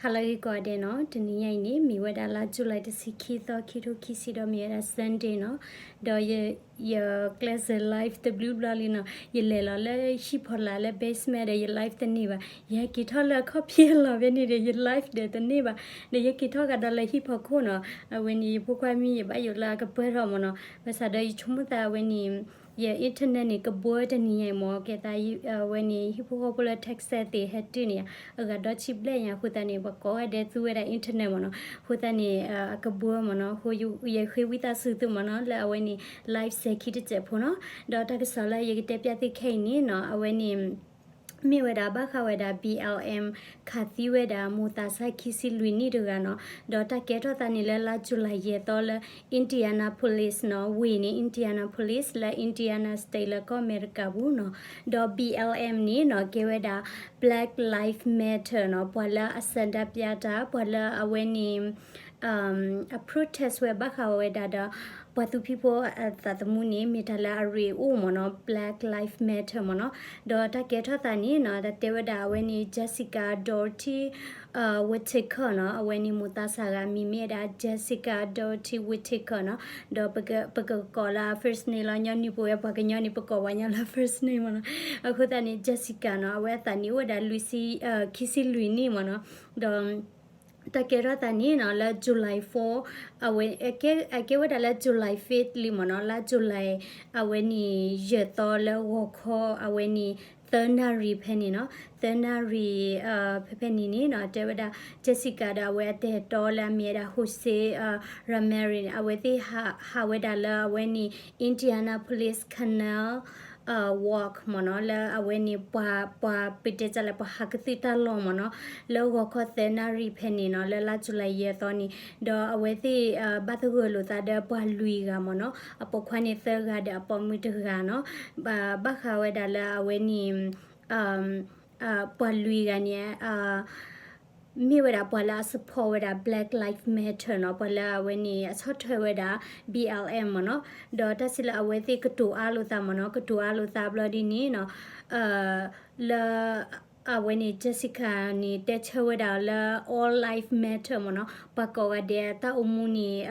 ဟါလၢအဂ့ၤကိးဂၤဒဲးနီၤ, တနံၤညါအံၤန့ၣ် မ့ၢ်ဝဲဒၣ်လါ July တဆံခံသီ ခံထိခံဆံဒီး မ့ၢ်ဝဲဒၣ် Sunday နီၤ, ဒီးယ ယကျဲးစၢး live တဘျုးဘျီလံနီၤ, ယလဲၤလီၤလၢဟံၣ်ဖီလာ်လၢ basement ဒီး ယ live တန့ၢ်ဘၣ်, ယဟဲက့ၤထီၣ်လၢအခီၣ်ဖံးအလီၢ်ဖဲန့ၣ်ဒီး ယ live ဒီးတန့ၢ်ဘၣ်, ဒီးယက့ၤထီၣ်ကဒီးလၢဟံၣ်ဖီခိၣ်နီၤ, အဝဲန့ၣ် ယဖိခွါမံယဘၣ်ယိၣ်လၢအကပၢၢ်ထီၣ်မ့ၢ်နီၤ, ဘၣ်ဆၣ်ဒီးယဆိကမိၣ်သးအဝဲန့ၣ် ယ internet န့ၣ် ကဘှီတနံၤညါအံၤမ့ၢ် ကဲသးအဝဲန့ၣ် ဟံၣ်ဖိဃီဖိလၢ Texas သ့ၣ်ဟဲတုၤန့ၣ် အဂၤဒီဆံဘျဲၣ်ညါအဃိသတးန့ၣ် ပှၤကိးဂၤဒဲးသူဝဲဒၣ် internet မ့ၢ်နီၤ, အဃိသတးန့ၣ် အကဘှီမ့ၢ်နီၤ, အဃိယဃ့ဝံသးစူၤသုမ့ၢ်နီၤ လၢအဝဲန့ၣ် live စဲၤခံတစဲးဖိနီၤ, ဒီးတၢ်ကစီၣ်လၢယကတဲပျၢ်သုခဲအံၤန့ၣ်နီၤ အဝဲန့ၣ် မ့ၢ်ဝဲဒၣ်ဘၣ်ဃးဝဲဒၣ် B L M ခးသံဝဲဒၣ်မိၢ်သးစၢ်ခံဆံလွံၢ်နံၣ်တဂၤနီၤ, ဒီးတၢ်ကဲထီၣ်သးန့ၣ်လၢလါ July ယဲၢ်သီလၢ Indianapolis နီၤ, ဝ့ၢ်န့ၣ် Indianapolis လၢ Indiana State လၢကီၢ်အမဲရကၤပူၤနီၤ, ဒီး B L M န့ၣ်နီၤ ကဲဝဲဒၣ် Black Lives Matter နီၤ, ပှၤလၢအဆန္ဒပြတၢ် ပှၤလၢအဝဲန့ၣ် အ protest ဝဲဘၣ်ဃးဝဲဒၣ်ဒီး ပှၤသူဖံဖိအသးသမူန့ၣ် မ့ၢ်တၢ်လၢအရ့အိၣ်မ့ၢ်နီၤ, Black Lives Matter မ့ၢ်နီၤ, ဒီးတၢ်ကဲထီၣ်သးန့ၣ်နီၤ တၢ်တဲဝဲဒၣ်အဝဲန့ၣ် Jessica Doherty Whitaker နီၤ, အဝဲန့ၣ်မိၢ်သးစၢ်ဂၤအမံၤမ့ၢ်ဝဲဒၣ် Jessica Doherty Whitaker နီၤ, ဒီးပကကိးလၢ first name လီၤ, ညီနုၢ်ပဝဲပှၤကညီန့ၣ် ပကိးဝဲညီလၢ first name မ့ၢ်နီၤ, အဃိသတးန့ၣ် Jessica နီၤ, အဝဲအသးနံၣ်အိၣ်ဝဲဒၣ်လွံၢ်ဆံ ခံဆံလွံၢ်နံၣ်မ့ၢ်နီၤ, ဒီး တၢ်ကဲထီၣ်သးန့ၣ်နီၤ လၢ July four အဝဲ အကဲဝဲဒၣ်လၢ July fifth လံမ့ၢ်နီၤ, လါ July အဝဲန့ၣ် ယဲၢ်သီလၢဂီၤခီ အဝဲန့ၣ် သၢနၣ်ရံၣ်ဖဲန့ၣ်နီၤ, သၢနၣ်ရံၣ် ဖဲဖဲန့ၣ်န့ၣ်နီၤ တဲဝဲဒၣ် Jessica ဒီးအဝဲအတဲာ်တီလၢအမ့ၢ်ဝဲဒၣ် Jose Ramirez န့ၣ် အဝဲသ့ၣ်ဟးဝဲဒၣ်လၢအဝဲန့ၣ် Indianapolis Canal Walk မ့ၢ်နီၤ, လၢအဝဲန့ၣ် ပှၤ ပှၤပတဲတၢ်လဲၣ် ပှၤဟးကသုၣ်တၢ်လီၢ်မ့ၢ်နီၤ, လၢဂီၤခီသၢနၣ်ရံၣ်ဖဲန့ၣ်နီၤ, လၢလါ July ယဲၢ်သီန့ၣ်, ဒီးအဝဲသ့ၣ် ဘၣ်သဂၢၢ်လိာ်သးဒီးပှၤလွံၢ်ဂၤမ့ၢ်နီၤ, အပိာ်ခွါန့ၣ်သၢဂၤဒီး အပိာ်မုၣ်တဂၤနီၤ, ဘၣ်ဃးဝဲဒၣ်လၢအဝဲန့ၣ် ပှၤလွံၢ်ဂၤန့ၣ် မ့ၢ်ဝဲဒၣ်ပှၤလၢအ support ဝဲဒၣ် Black Lives Matter နီၤ, ပှၤလၢအဝဲန့ၣ် အဆီၣ်ထွဲဝဲဒၣ် B L M မ့ၢ်နီၤ, ဒီးတၢ်စံးလၢအဝဲသ့ၣ်ကတိၤအါလိာ်သးမ့ၢ်နီၤ, ကတိၤအါလိာ်သးဘျီဒ်န့ၣ်နီၤ, လၢ အဝဲန့ၣ် Jessica န့ၣ် တဲဆၢဝဲဒၣ်လၢ all life matter မ့ၢ်နီၤ, ပှၤကိးဂၤဒဲးအတၢ်အိၣ်မူန့ၣ်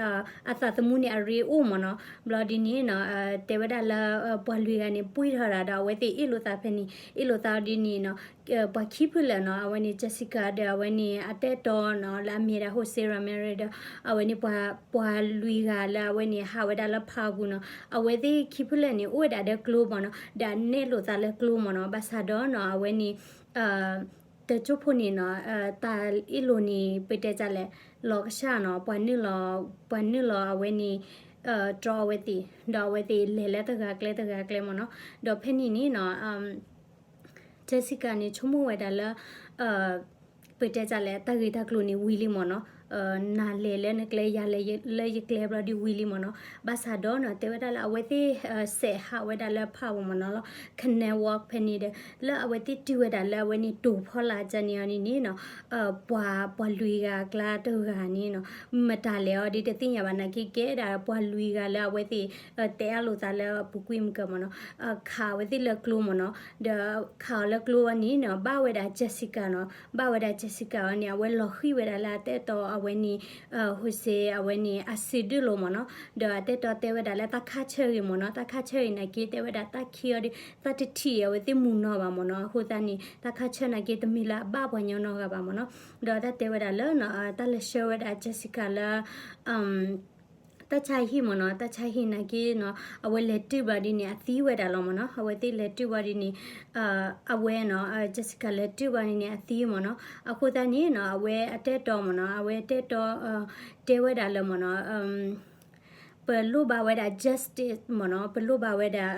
အသးသမူန့ၣ်အရ့အိၣ်မ့ၢ်နီၤ, ဘျီဒ်န့ၣ်နီၤ တဲဝဲဒၣ်လၢ ပှၤလွံၢ်ဂၤန့ၣ် ပှံၢ်ထီၣ်ဒၣ်ဒီး အဝဲသ့ၣ်အ့ၣ်လိာ်သးဖဲန့ၣ် အ့ၣ်လိာ်သးဒ်န့ၣ်နီၤ, ပှၤခံဖုလၢာ်နီၤ, အဝဲန့ၣ် Jessica ဒီးအဝဲန့ၣ် အတဲာ်တီနီၤ လၢအမ့ၢ်ဒၣ် Jose Ramirez ဒီး အဝဲန့ၣ် ပှၤလွံၢ်ဂၤလၢအဝဲန့ၣ် ဟးဝဲဒၣ်လၢဖးပူၤနီၤ, အဝဲသ့ၣ်ခံဖုလၢာ်န့ၣ် အိၣ်ဝဲဒၣ်ဒီးကျိမ့ၢ်နီၤ, ဒီးနဲၣ်လိာ်သးလၢကျိမ့ၢ်နီၤ, ဘၣ်ဆၣ်ဒီးနီၤ အဝဲန့ၣ် တကၠိဖိန့ၣ်နီၤ တၢ်အ့ၣ်လိာ်န့ၣ် ပတဲတၢ်လဲၣ် လီၤကဆှၣ်နီၤ, ပှၤနုာ်လီၤ ပှၤနုာ်လီၤအဝဲန့ၣ် တြီအဝဲသ့ၣ်, ဒီးအဝဲသ့ၣ်လဲၤလၢတဂၤကျဲတဂၤကျဲမ့ၢ်နီၤ, ဒီးဖဲန့ၣ်န့ၣ်နီၤ Jessica န့ၣ် ဆိကမိၣ်ဝဲဒၣ်လၢ ပတဲတၢ်လဲၣ် တၢ်ဂ့ၢ်တၢ်ကျိၤန့ၣ်ဝံၤလံမ့ၢ်နီၤ, နၤလဲၤလၢနကျဲ ယၤလဲၤလၢယကျဲဘျီဒ်ဝံၤလံမ့ၢ်နီၤ, ဘၣ်ဆၣ်ဒီးနီၤ တဲဝဲဒၣ်လၢအဝဲသ့ၣ် စဲးဟးဝဲဒၣ်လၢဖးပူၤမ့ၢ်နီၤလီၤ, Canal Walk ဖဲန့ၣ်ဒီး လၢအဝဲသ့ၣ်တုၤဝဲဒၣ်လၢအဝဲန့ၣ်တိၤဖီလာ်ကန့ၣ်အီၤန့ၣ်နီၤ ပှၤ ပှၤလွံၢ်ဂၤအကျါတဂၤန့ၣ်နီၤ မတၤလဲၣ်အီၤဒ်တသ့ၣ်ညါဘၣ် နာ်က့ကဲဒၣ်ပှၤလွံၢ်ဂၤလၢအဝဲသ့ၣ် တဲအါလိာ်သးလၢအပူၤကွံာ်မုၢ်ကၢၢ်မ့ၢ်နီၤ, ခးအဝဲသ့ၣ်လၢကျိမ့ၢ်နီၤ, ဒီးခးအီၤလၢကျိအီၤန့ၣ်နီၤ ဘၣ်ဝဲဒၣ် Jessica နီၤ, ဘၣ်ဝဲဒၣ် Jessica အီၤန့ၣ် အဝဲလီၤဃံၤဝဲဒၣ်လၢအတၢ်အဲၣ်တီအဝဲန့ၣ် Jose အဝဲန့ၣ် အစုဒုၣ်လိာ်မ့ၢ်နီၤ, ဒီးအတၢ်အဲၣ်တီတဲဝဲဒၣ်လၢတၢ်ခါဆၢဂ့ၤမ့ၢ်နီၤ, တၢ်ခါဆၢဂ့ၤနာ်က့တဲဝဲဒၣ်တၢ်ခံအီၤဒီး တၢ်တထံၣ်အဝဲသ့ၣ်မုၢ်နီၤဘၣ်မ့ၢ်နီၤ, အဃိသတးန့ၣ် တၢ်ခါဆၢနာ်က့တမ့ၢ်လၢအဘၣ်ပှၤညီနီတဂၤဘၣ်မ့ၢ်နီၤ, ဒီးတၢ်တဲဝဲဒၣ်လၢ တၢ်လဲၤဆှၢဝဲဒၣ် Jessica လၢ တၢ်ဆါဟံၣ်မ့ၢ်နီၤ, တၢ်ဆါဟံၣ်နာ်က့နီၤ အဝဲလဲၤတုၤဘျီဒ်န့ၣ် အသံဝဲဒၣ်လီၤမ့ၢ်နီၤ, အဝဲသ့ၣ်လဲၤတုၤဘျီဒ်န့ၣ် အဝဲနီၤ Jessica လဲၤတုၤဘျီဒ်န့ၣ် အသံမ့ၢ်နီၤ, အဃိသတးန့ၣ်နီၤ အဝဲအတၢ်အဲၣ်တီမ့ၢ်နီၤ အဝဲအတၢ်အဲၣ်တီ တဲဝဲဒၣ်လၢမ့ၢ်နီၤ ပလိၣ်ဘၣ်ဝဲဒၣ် justice မ့ၢ်နီၤ, ပလိၣ်ဘၣ်ဝဲဒၣ်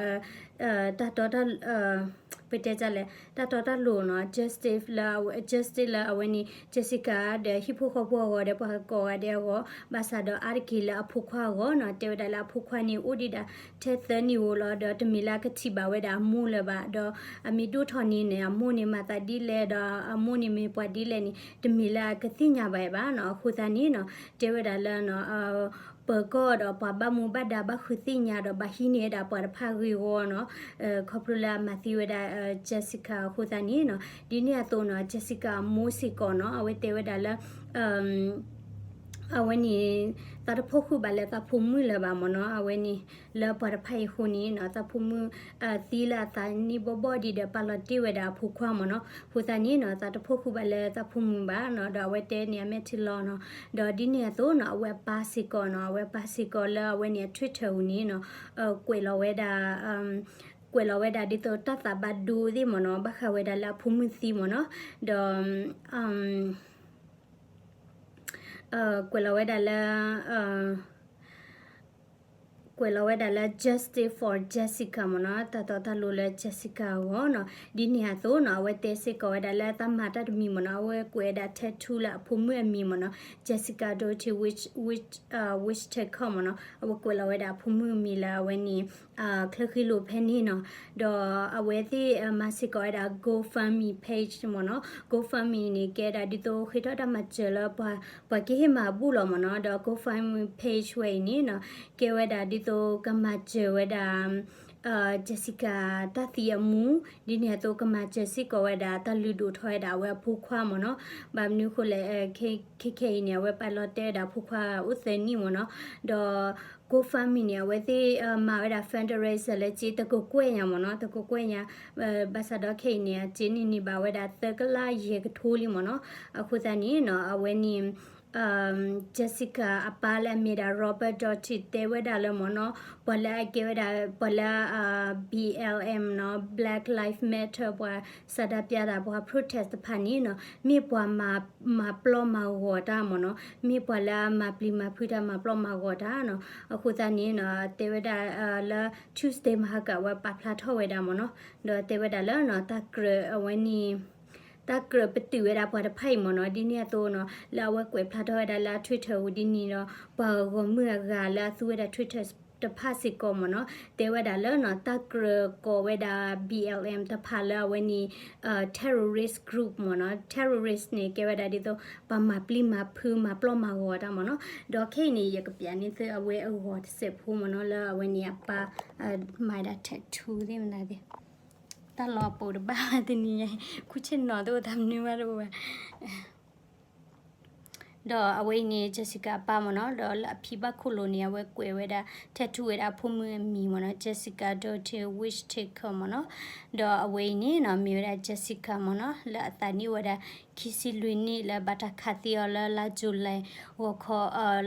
တၢ်တီတၢ် ပတဲတၢ်လဲၣ် တၢ်တီတၢ်လိၤနီၤ, justice လၢ justice လၢအဝဲန့ၣ် Jessica ဒီးဟံၣ်ဖိဃီဖိအဂီၢ်ဒီးပှၤကိးဂၤဒဲးအဂီၢ်, ဘၣ်ဆၣ်ဒီးအါတက့ၢ်လၢအဖိခွါအဂီၢ်နီၤ, တဲဝဲဒၣ်လၢအဖိခွါန့ၣ် အိၣ်ဒံးဒၣ်ထဲသၢနံၣ်ဧိၤလီၤ, ဒီးတမ့ၢ်လၢအကထံၣ်ဘၣ်ဝဲဒၣ်အမိၢ်လၢၤဘၣ်, ဒီးအမ့ၢ်ဒိၣ်ထီၣ်န့ၣ်န့ၣ် အမိၢ်န့ၣ်မၤသးဒ်လဲၣ်, ဒီးအမိၢ်န့ၣ်မ့ၢ်ပှၤဒ်လဲၣ်န့ၣ် တမ့ၢ်လၢအကသ့ၣ်ညါဘၣ်ဘၣ်နီၤ, အဃိသတးန့ၣ်နီၤ တဲဝဲဒၣ်လၢ ပ ပၢၤကီၢ်ဒီးပှၤဘၣ်မူဘၣ်ဒါဘၣ်ဃုသ့ၣ်ညါဒီးဘၣ်ဟံးန့ၢ်ဝဲဒၣ်ပှၤတဖၣ်ဂ့ၢ်ဝီနီၤ, ခီဖျိလၢအမၤသံဝဲဒၣ် Jessica အဃိသတးန့ၣ်နီၤ, ဒ်န့ၣ်အသိးနီၤ Jessica အမိၢ်စ့ၢ်ကီးနီၤ အဝဲတဲဝဲဒၣ်လၢ အဝဲန့ၣ် သးတဖီၣ်ဃုာ်ဘၣ်လၢသးဖိမုၣ်လၢၤဘၣ်မ့ၢ်နီၤ, အဝဲန့ၣ် လၢပှၤတဖၣ်အံၤအဃိန့ၣ်နီၤ သးဖိမုၣ် သံလၢအသးနံၣ်ဘီၣ်ဘီၣ်ဒံးဒီးပာ်လီၤတ့ၢ်ဝဲဒၣ်အဖိခွါမ့ၢ်နီၤ, အဃိသတးန့ၣ်နီၤ သးတဖီၣ်ဃုာ်ဘၣ်လၢသးဖိမုၣ်ဘၣ်နီၤ, ဒီးအဝဲတဲန့ၢ်အမဲာ်ထံလီၤနီၤ, ဒီးဒ်န့ၣ်အသိးနီၤ အဝဲအပၢ်စ့ၢ်ကီးနီၤ အဝဲအပၢ်စ့ၢ်ကီးလၢအဝဲန့ၣ်အ Twitter အပူၤန့ၣ်နီၤ ကွဲးလီၤဝဲဒၣ် ကွဲးလီၤဝဲဒၣ်ဒ်သိးတၢ်သးဘၣ်ဒိသ့ၣ်မ့ၢ်နီၤ ဘၣ်ဃးဝဲဒၣ်လၢအဖိမုၣ်သံမ့ၢ်နီၤ, ဒီး ကွဲးလီၤဝဲဒၣ်လၢ ကွဲးလီၤဝဲဒၣ်လၢ justice for Jessica မ့ၢ်နီၤ, တၢ်တီတၢ်လိၤလၢ Jessica အဂီၢ်နီၤ, ဒ်န့ၣ်အသိးနီၤ အဝဲတဲစ့ၢ်ကီးဝဲဒၣ်လၢတၢ်မၤတၢ်တမံၤမ့ၢ်နီၤ, အဝဲကွဲးဝဲဒၣ် tattoo လၢအဖိမုၣ်အမံၤမ့ၢ်နီၤ, Jessica Doty Wich Wich Taker မ့ၢ်နီၤ, အဝဲကွဲးလီၤဝဲဒၣ်အဖိမုၣ်အမံၤလၢအဝဲန့ၣ် ချၢဃံလိၤဖဲန့ၣ်နီၤ, ဒီးအဝဲသ့ၣ်မၤစ့ၢ်ကီးဝဲဒၣ် GoFundMe page မ့ၢ်နီၤ, GoFundMe န့ၣ် ကဲဒၣ်ဒ်သိးဃ့ထီၣ်တၢ်မၤစၢၤလၢပှၤ ပှၤကဟ့ၣ်မၤဘူၣ်လီၤမ့ၢ်နီၤ, ဒီး GoFundMe page ဝဲအံၤန့ၣ်နီၤ ကဲဝဲဒၣ်ဒ်သိးကမၤစၢၤဝဲဒၣ် Jessica တၢ်သံအမူ, ဒ်န့ၣ်အသိးကမၤစၢၤစ့ၢ်ကီးဝဲဒၣ်တၢ်လုၢ်ဒိၣ်ထီၣ်ဝဲဒၣ်အဝဲအဖိခွါမ့ၢ်နီၤ, ဘၣ်မနုၤအဃိလဲၣ် ခဲခဲအံၤန့ၣ် အဝဲပာ်လီၤတဲာ်ဝဲဒၣ်အဖိခွါအိၣ်သၢနံၣ်မ့ၢ်နီၤ, ဒီး GoFundMe န့ၣ် အဝဲသ့ၣ်မၤဝဲဒၣ် fundraiser လၢစ့တကကွဲၢ်ညါမ့ၢ်နီၤ, တကကွဲၢ်ညါ, ဘၣ်ဆၣ်ဒီးခဲအံၤန့ၣ် အစ့န့ၣ်န့ၢ်ဘၣ်ဝဲဒၣ်သၢကလးယဲၢ်ကထိလံမ့ၢ်နီၤ, အဃိသတးန့ၣ်နီၤ အဝဲန့ၣ် Jessica အပၢ်လၢအမ့ၢ်ဒၣ် Robert Doty တဲဝဲဒၣ်လၢမ့ၢ်နီၤ, ပှၤလၢအကဲဝဲဒၣ် ပှၤလၢ BLM နီၤ, Black Lives Matter ပှၤဆန္ဒပြတၢ် ပှၤ protest တဖၣ်န့ၣ်နီၤ, မ့ၢ်ပှၤမၤပျီမၤဂီၤတၢ်မ့ၢ်နီၤ, မ့ၢ်ပှၤလၢအမၤပျံၤမၤဖုးတၢ်မၤပျီမၤဂီၤတၢ်နီၤ, အဃိသတးန့ၣ်နီၤ တဲဝဲဒၣ်လၢ Tuesday မဟါက အဝဲပာ်ဖျါထီၣ်ဝဲဒၣ်မ့ၢ်နီၤ, ဒီးတဲဝဲဒၣ်လၢနီၤ တၢ်ကြၢးအဝဲန့ၣ် တၢ်ကြၢးပတုာ်ဝဲဒၣ်ပှၤတဖၣ်အံၤမ့ၢ်နီၤ, ဒ်န့ၣ်အသိးနီၤ လၢအဝဲကွဲးဖျါထီၣ်ဝဲဒၣ်လၢအ Twitter အပူၤဒ်န့ၣ်ဒီး ပှၤဂီၢ်မုၢ်အဂၤလၢအသူဝဲဒၣ် Twitter တဖၣ်စ့ၢ်ကီးမ့ၢ်နီၤ, တဲဝဲဒၣ်လၢနီၤ တၢ်ကြၢးကိးဝဲဒၣ် BLM တဖၣ်လၢအဝဲန့ၣ် terrorist group မ့ၢ်နီၤ, terrorist န့ၣ် ကဲဝဲဒၣ်ဒ်သိး ပှၤမၤပျံၤမၤဖုးမၤပျီမၤဂီၤတၢ်မ့ၢ်နီၤ, ဒီးခဲအံၤန့ၣ် ယကပျးန့ၢ်သုအဝဲအဂီၤတစဲးဖိမ့ၢ်နီၤ, လၢအဝဲန့ၣ်အပၢ် မၤဒၣ် tattoo သ့ၣ်မနုၤသ့ၣ် တၢ်လီၤပိာ်တဘၣ်တနံၤညါ, ခူၣ်ဆ့ၣ်နီၤတအိၣ်တၢ်မနုၤဘၣ်တအိၣ်ဘၣ်. ဒီးအဝဲအံၤန့ၣ် Jessica အပၢ်မ့ၢ်နီၤ, ဒီးလၢအဖံဘၣ်ခိၣ်လိၤန့ၣ် အဝဲကွဲးဝဲဒၣ် tattoo ဝဲဒၣ်အဖိမုၣ်အမံၤမ့ၢ်နီၤ, Jessica Doty Wich Taker မ့ၢ်နီၤ. ဒီးအဝဲအံၤန့ၣ်နီၤ မ့ၢ်ဝဲဒၣ် Jessica မ့ၢ်နီၤ, လၢအသးနံၣ်အိၣ်ဝဲဒၣ် ခံဆံလွံၢ်နံၣ် လၢဘၣ်တၢ်ခးသံအီၤလၢလါ July ဂီၤခီ,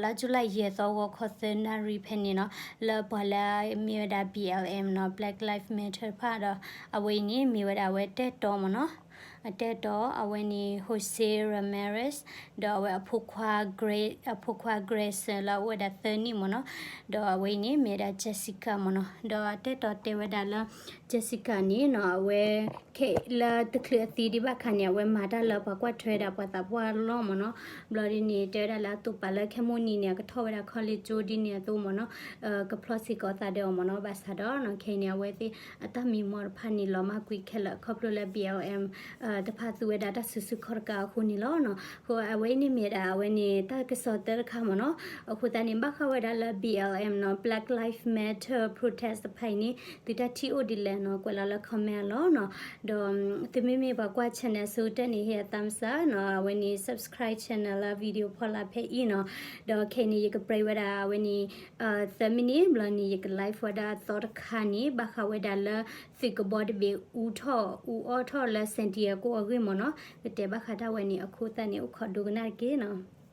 လါ July ယဲၢ်သီ ဂီၤခီသၢနၣ်ရံၣ်ဖဲန့ၣ်နီၤ, လၢပှၤလၢမ့ၢ်ဝဲဒၣ် BLM နီၤ, Black Lives Matter တဖၣ်ဒီး အဝဲအံၤန့ၣ် မ့ၢ်ဝဲဒၣ်အဝဲတဲတီမ့ၢ်နီၤ. အတဲတီ အဝဲန့ၣ် Jose Ramirez ဒီးအဝဲအဖိခွါ အဖိခွါ Grayson လၢအအိၣ်ဝဲဒၣ်သၢနံၣ်မ့ၢ်နီၤ, ဒီးအဝဲအံၤန့ၣ် မ့ၢ်ဝဲဒၣ် Jessica မ့ၢ်နီၤ, ဒီးအတဲတီတဲဝဲဒၣ်လၢ Jessica န့ၣ်နီၤ အဝဲ ခဲလၢတချုးအသံဒံးဘၣ်ခါန့ၣ် အဝဲမၤတၢ်လၢပှၤကွၢ်ထွဲဒၣ်ပှၤသးပှၢ်လီၢ်မ့ၢ်နီၤ, ဘျီဒ်န့ၣ် တဲဝဲဒၣ်လၢအတိာ်ပာ်လၢခဲမိၣ်နံၤန့ၣ် အကထီၣ်ဝဲဒၣ် college ကၠိဒ်န့ၣ်အသိးမ့ၢ်နီၤ, ကဖျီစ့ၢ်ကီးသးဒီးအီၤမ့ၢ်နီၤ, ဘၣ်ဆၣ်ဒီး ခဲအံၤန့ၣ် အဝဲသ့ၣ်အတၢ်မံမီၢ်တဖၣ်န့ၣ် လီၤမၢ်ကွံာ်ခဲလၢာ် ခီဖျိလၢ BLM တဖၣ်သူဝဲဒၣ်တၢ်စုဆူၣ်ခီၣ်တကးအဃိန့ၣ်လီၤနီၤ. အဃိအဝဲအံၤန့ၣ်မ့ၢ်ဒၣ်အဝဲန့ၣ် တၢ်ကစီၣ်သၢတခါမ့ၢ်နီၤ. အဃိသတးန့ၣ် ဘၣ်ဃးဝဲဒၣ်လၢ BLM နီၤ Black Lives Matter protest တဖၣ်အံၤန့ၣ် သုတၢ်ထံၣ်အိၣ်ဒ်လဲၣ်နီၤ ကွဲးလီၤလၢ comment အလီၢ်နီၤ. ဒီးသုမ့မ့ၢ်ပှၤကွၢ် channel အဆိကတၢၢ်န့ၣ် ဟ့ၣ်အသးမုၢ်သးနီၤ အဝဲန့ၣ် subscribe channel လၢ video ဖီလာ်ဖဲအံၤနီၤ. ဒီးခဲအံၤန့ၣ် ယက break ဝဲဒၣ်အဝဲန့ၣ် သၢ minute ဘျီန့ၣ် ယက live ဝဲဒၣ်အသီတခါန့ၣ် ဘၣ်ဃးဝဲဒၣ်လၢ သုးကဘီတဘ့ၣ်အူထီၣ်အူအီၣ်ထီၣ်လၢ San Diego အဂ့ၢ်မ့ၢ်နီၤ. ကတဲဘၣ်ဃးတၢ်ဝဲန့ၣ် အဃိသတးန့ၣ် အိၣ်ခိးဒိကနၣ်တက့ၢ်နီၤ.